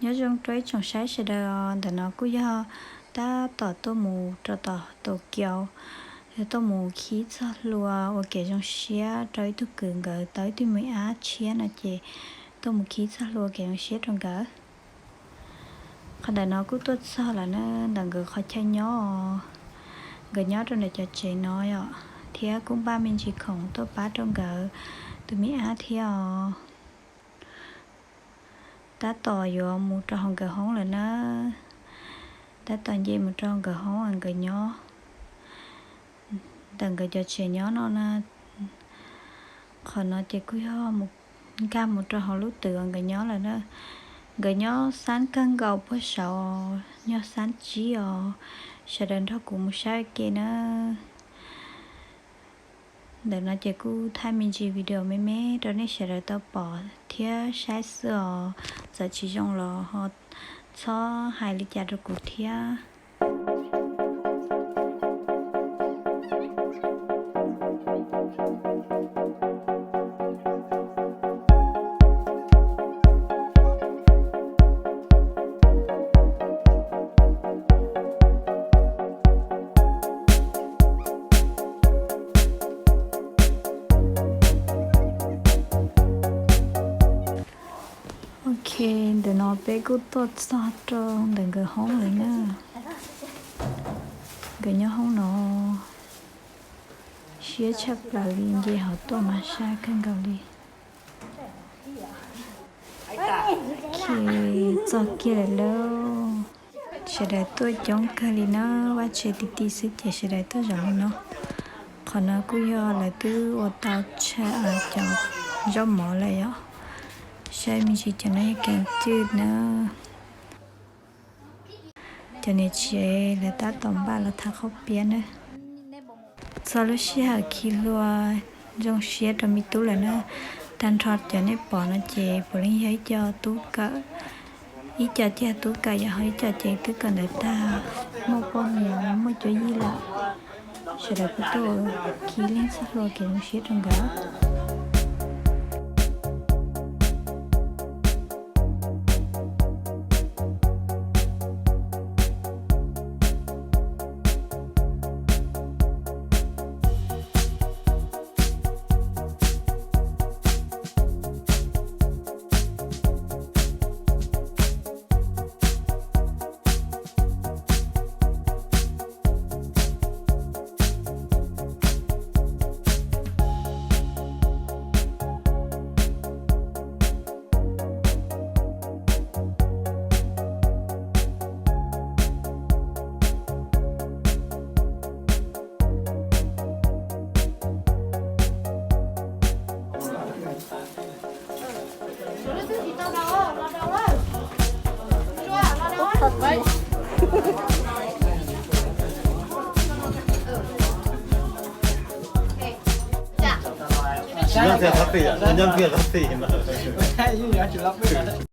Nyob zoo rau ib tsoom saib sawv daws os, ntawm no kuj yog tab tom tuaj mus rau tom Tokyo, yog tuaj mus khib txoj hlua ua kev zoo siab rau ib tug kwv nkawd tau ib tug me ab tshiab no ces tuaj mus khib txoj hlua ua kev zoo siab rau nkawd. Qhov ntawm no kuj tuaj txog lawm na, ntawm nkawd qhov chaw nyob os, nkawd nyob rau ntawm cov tsev no yom, thiab kuj npaj me ntsis khoom tuaj pab rau nkawd tus me ab thiab os. Tab tom yuav mus rau hauv nkawd hoob lawm na, tab tom nce mus rau nkawd hoob nkawd nyob, ntawm nkawd cov tsev nyob no na. Qhov no ces kuj yog mus, nkag mus rau hauv lub twm uas nkawd nyob lawm na. Nkawd nyob xab kawg nkaus puag saud, nyob xab tsib os. Sawv daws nrog kuv mus saib ua ke na. Ntawm no ces kuj thaij me ntsis video me me rau nej sawv daws tau pom thiab saib xwb os. Txawm tsis zoo los ho txhob hais li cas rau kuv thiab. Ok, ntawm no peb kuj tuaj txog rau ntawm nkawd hoob lawm na. Nkawd nyob hoob no siab tshaj plaws li, nce hov tuaj mas sab kawg nkaus li. Txog kiag lawm lauj. Sawv daws tuaj coob kawg li na, vaj tsev ti ti xwb ces sawv daws tuaj zaum li no. Qhov no kuj yog lawv twb ua tau tsha cov zaub mov lawm yom. Saib me ntsis cov no yog kev cwj na. Cov niam tsev lawv tab tom npaj los thav qaub piab na. Txog lub sij hawm khi hlua zoo siab rau me tub lawm na. Tag nrho cov nej pom no ces puav leej yog ib co tub kawm, ib co ces tub kawm yom, ho ib co ces twb kawm ntawv tag, muaj poj niam muaj cuab yig lawm. Sawv daws kuj tuaj khi leej txoj hlua kev zoo siab rau nkawd.